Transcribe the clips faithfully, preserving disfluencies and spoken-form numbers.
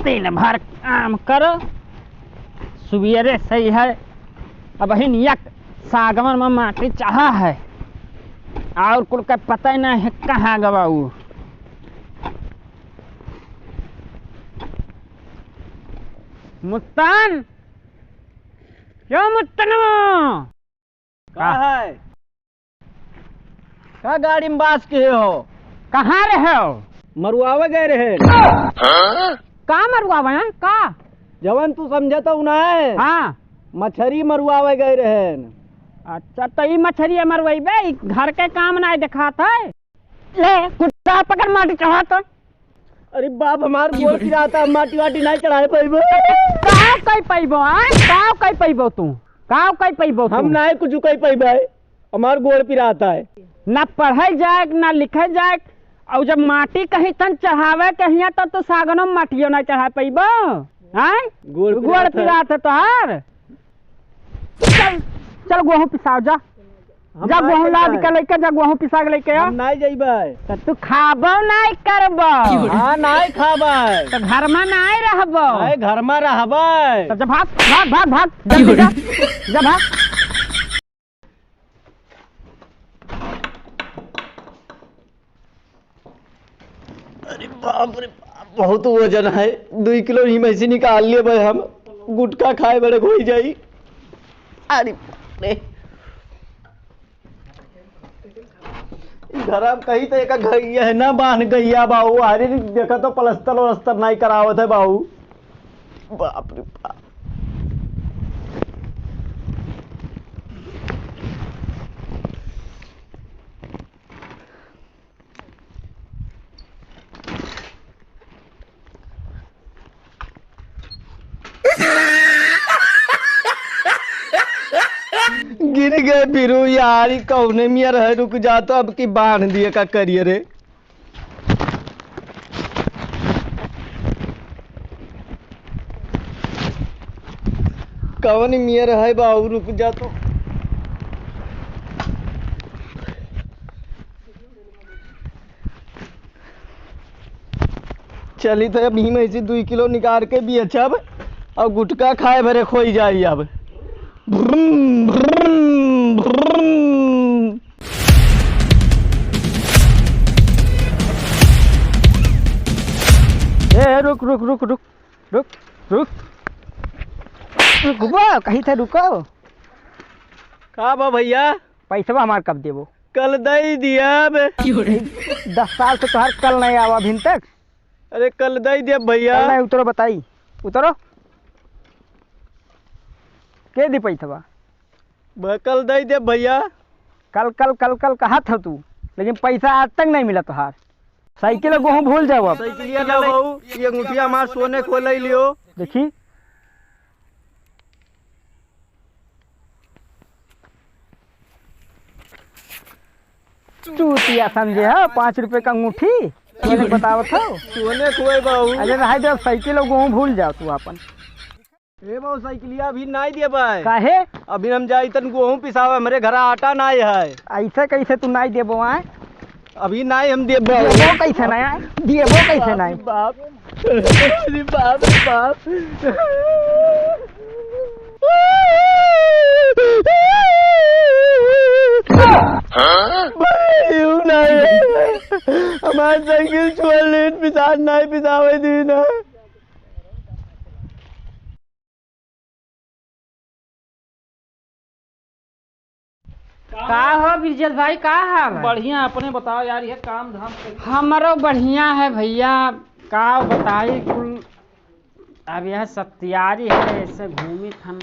दिन भर काम करो, सुबेरे सही है। अबहिन एक सागवन में माटी चढ़ा है, और कुल का पता ही नहीं है कहाँ गवा उ। मुत्तन, क्यों मुत्तनवा? का का? है? का गाड़ी में बास के हो? कहाँ रहे हो? मरुआवे गए रहे। का मरुआवे हैं? का? जवन तू समझत हऊ ना है। हाँ। मछरी मरुआवे गए रहे। अच्छा, तो ई मछरी मरुआवे, ई घर के काम ना देखात है। ले, कुत्ता पकड़ माटी चढ़ा तो। अरे बाप, हमार गोड़ पिराता, हम माटी वाटी नाहीं चढ़ाए पइबो। काव कइ पइबो, आय? काव कइ पइबो तू? काव कइ पइबो तू? हम नाहीं कुछ कइ पइबे, हमार गोड़ पिराता है। ना पढ़े जाए, ना लिखे जाए, और जब माटी कहीं तन चढ़ावे के हिया, तब तो सागनो में माटियो ना चढ़ा पइबो, आय? गोड़ गोड़ पिरात है। पिरात है तोहार। चल, चल गोहूँ पिसाओ जा। हम जा नाहीं गोहूँ लाद जइबै। के लइके जा, गोहूँ पिसा के लइके आ। हम नाहीं जइबै। त तू खाबो नाहीं करबो। हाँ, नाहीं खाबै। त घर में नाहीं रहबो। नाहीं, घर में रहबै। त जा भाग, भाग, भाग, भाग, जल्दी जा। जा भाग। अरे बाप रे बाप, बहुत वजन है। दुई किलो ही में से निकाल लेबै हम। गुटखा खाए बड़े होई जाई। अरे बाप रे। ई घर अब कहीं तो एक घर ये है ना, बांध गइया बाऊ। अरे देखा तो प्लस्तर व्लस्तर नाहीं करावत है बाऊ। बाप रे बाप। गिर गए फिरू यार, ई कौने मियर है, रुक जा तो, अब की बांध दिए का करिए रे। कौन मियर है बाऊ, रुक जा तो। चली तो अब ही में से दुई किलो निकाल के बेचब और गुटखा खाए भरे खोई जाई अब। भ्रुम, भ्रुम, भ्रुम। ए, रुक, रुक, रुक, रुक, रुक, रुक, रुक, बा, कहीं थे रुको। का बा भइया? पैसवा हमार कब देबो? कल दई दियब। दस साल से तोहार कल नहीं आवा अभिन तक। अरे कल दई दियब भइया। कल नहीं, उतरो बताई, उतरो। के दी पैसवा? ब-, कल दई देब भइया। कल, कल, कल, कल कहत हो तू, लेकिन पैसा आज तक नहीं मिला तोहार। साइकिल और गोहूँ भूल जाओ अब। साइकिलिया ना बाऊ, ये अंगूठिया हमार सोने को ले लियो। देखी। चूतिया समझे हो, पाँच रुपए का अंगूठी, सोने बतावत हो। सोने खोए बाऊ। अरे रहा दे, साइकिल और गोहूँ भूल जाओ तू आपन। ए बाऊ, साइकिलिया अभी नाई देबे। काहे? अभी हम जाई तन गोहूँ पिसावे, हमरे घर आटा नाई है। ऐसे कैसे तू नाई देबो आए? अभी नाई हम देबे। देबो कैसे नाई आए? देबो कैसे नाई? बाप रे बाप, अरे बाप रे बाप। भाई, यू नाई है। हमार साइकिल छुआ लेट पिसान नाई पिसावे दी ना। का हो बिरजल भाई, का हाल है? बढ़िया, अपने बताओ यार, ये काम धाम कैसे? हमरो बढ़िया है भइया, का बताई कुल, अब यह सत्यारी है, ऐसे घूमी थन।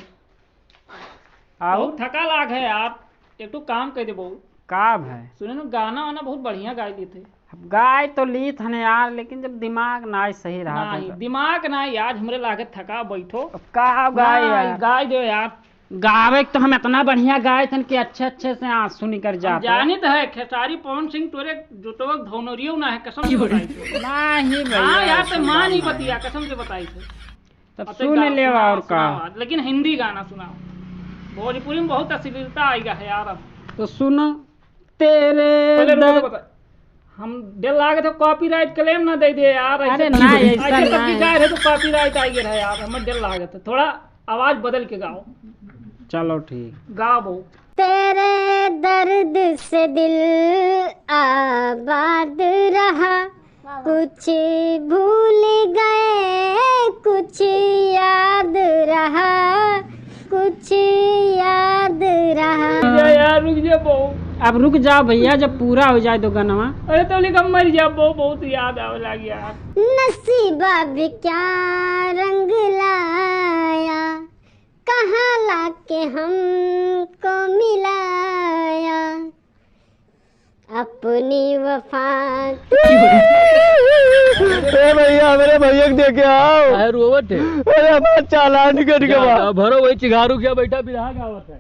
आओ। बहुत थका लाग है यार, एक ठो काम कर दे बहू। का भाई? सुने ना, गाना वाना बहुत बढ़िया गाई लेते। अब गाय तो लीत हने यार, लेकिन जब दिमाग नाई सही रहा नहीं, तो। दिमाग नाई यार, हमरे लागे थका बैठो। अब का गाय नहीं, यार? गाय दो यार। गावे के तो हम इतना बढ़िया गाए थन कि अच्छे अच्छे से आंसू निकल हम जाते। जानित है, खेसारी पवन सिंह तोरे जोतवक धौनरियो ना है, कसम से बताई थे। नहीं भैया, हाँ यार, तो ऐसी मान बात ही नहीं बतिया, है। कसम से बताई थे। तब अब तो सुन गाओ, ले सुनाओ, और का? सुनाओ, लेकिन हिंदी गाना सुनाओ। भोजपुरी में बहुत अश्लीलता आएगा है यार अब। तो सुनो, तेरे पहले रुको दर- तो बता। हम डर लागत है copyright claim ना दे दे यार, अरे ऐसे ना, ऐसा ऐसे ना तब है। गाए रहे तो copyright आ गया है यार, हमें डर लागत है। थोड़ा आवाज बदल के गाओ। चलो ठीक। गाओ बहू। तेरे दर्द से दिल आबाद रहा, कुछ भूल गए, कुछ याद रहा, कुछ याद रहा। रुक जा यार, रुक जा बहू। अब रुक जाओ भैया, जब पूरा हो जाए तो गनवा। अरे तो लिखा मर जा बहू, बहुत याद आवे लाग यार। नसीबा भी क्या रंग लाया, कहाँ लाके हमको मिलाया, अपनी वफा। ए भैया, हमरे भैया के देखे आओ। काहे रोवत है? अरे हमार चालान कट गवा। भरो वही चिघारू क्या बैठा बिरहा गावत है।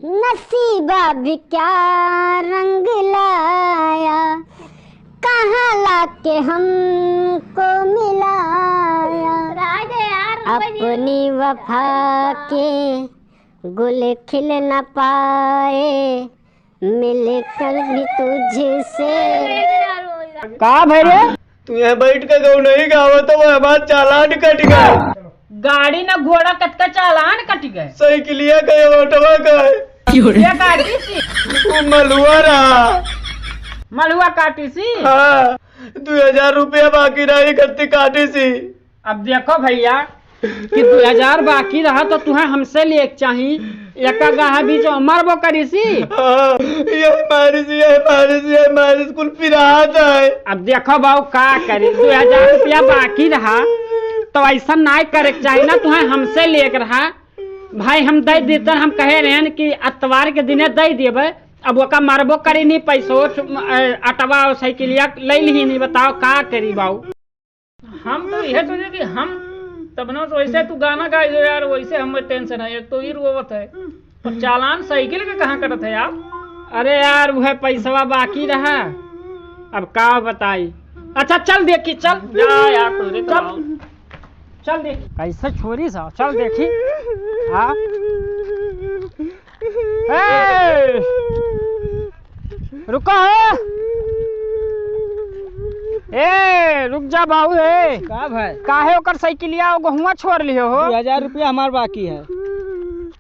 नसीबा भी क्या रंग लाया, कहाँ लाके हमको मिलाया। अपनी वफा के गुल खिल न पाए, मिलकर भी तुझसे। का भय रे? तू यहाँ बैठ के गौ नहीं गावत हो, वो हमार चालान कट गए। गाड़ी न घोड़ा कतका चालान कट गए। साइकिलिया का, ये ऑटवा का है। ये काटी सी। वो मलुआ रहा। मलुआ काटी सी? हाँ, दो हजार रुपया बाकी रही, कत्ती काटी सी। अब देखो भैया कि दो हजार बाकी रहा तो तुहें हमसे लेके चाही, एका गाहा बीच मरबो करी सी। हाँ, ये मारिस, ये मारिस, ये मारिस, कुल पिरात है। अब देखो बाऊ का करी, दो हजार रुपया बाकी रहा तो ऐसा नाय करे के चाही ना, तुहें हमसे लेके रहा। भाई हम दे देतन, हम कहे रहन कि अतवार के दिने दे देबे, अब ओका मरबो करी नहीं पैसो, अ, अटवा और साइकिलिया ले ली नहीं, बताओ का करी बाऊ। हम तो यह सोचे कि हम तब ना तो वैसे तू गाना गाई दो यार, वैसे हमें टेंशन है, एक तो ई रोवत है और चालान साइकिल के कहाँ कटत है यार। अरे यार, वह पैसवा बाकी रहा, अब का बताई। अच्छा चल देखी, चल। जा यार, तोरे तो चल। आओ। चल देखी। कैसे छोरी सा, चल देखी। हाँ। ए! रुका हो। ए, रुक जा बाबू, ए। का भाई? काहे ओकर साइकिलिया गहुआ छोड़ लियो हो? दो हजार रुपया हमार बाकी है।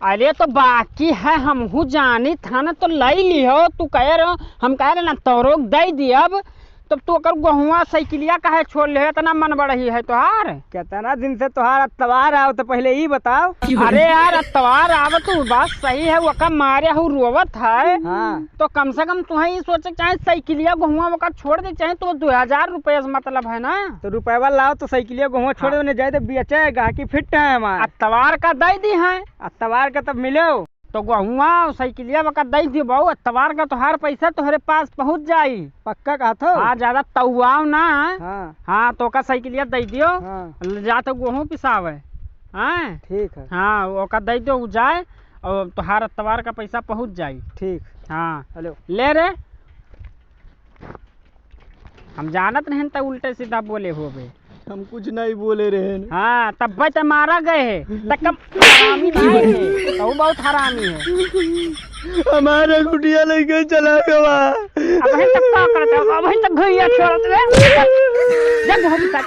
अरे तो बाकी है, हमहू जानी था ना, तो लई लियो। तू कहे रहो, हम कहे रहे ना तोरो दे दियब, तब तू ओकर गहुआ साइकिलिया काहे छोड़ ले, इतना मन बढ़ही है तोहार? कितना दिन से तोहार अतवार आओ, तो पहले ई बताओ। अरे यार, अतवार आव तो बात सही है, ओका मारे हऊ रोवत है। हाँ। तो कम से कम तुहें ई सोचे के चाहे साइकिलिया गहुआ ओका छोड़ दे चाहे, तो दो हजार रुपया से मतलब है ना। तो रुपया लाओ तो साइकिलिया गहुआ छोड़ हाँ। देने जाए तो बेचे, गाहकी फिट है हमार। अतवार का दे दी है। अतवार का तब मिलो। तो गहुआ और साइकिलिया बका दई दियो बाऊ, अतवार का तोहार पैसा तोहरे पास पहुँच जाई। पक्का कहत हो? हाँ, ज्यादा तउआओ ना। हाँ। हाँ, तो ओका साइकिलिया दई दियो। हाँ। ले जा तो गेहूँ पिसावे। हाँ? ठीक है। हाँ, ओका दई दियो, उ जाए और तोहार अतवार का पैसा पहुँच जाई। ठीक। हाँ। हेलो। ले रे। हम जानत नहीं त उल्टे सीधा बोले होबे। हम कुछ नहीं बोले रहे। हाँ, तब भाई त मारा गए है। त कम हरामी नहीं है। तो बहुत हरामी है। हमारे गुटिया लेके चला गवा। अबहीं तक का करत है? अबहीं तक घुइया छोड़त रहे। जब हम तक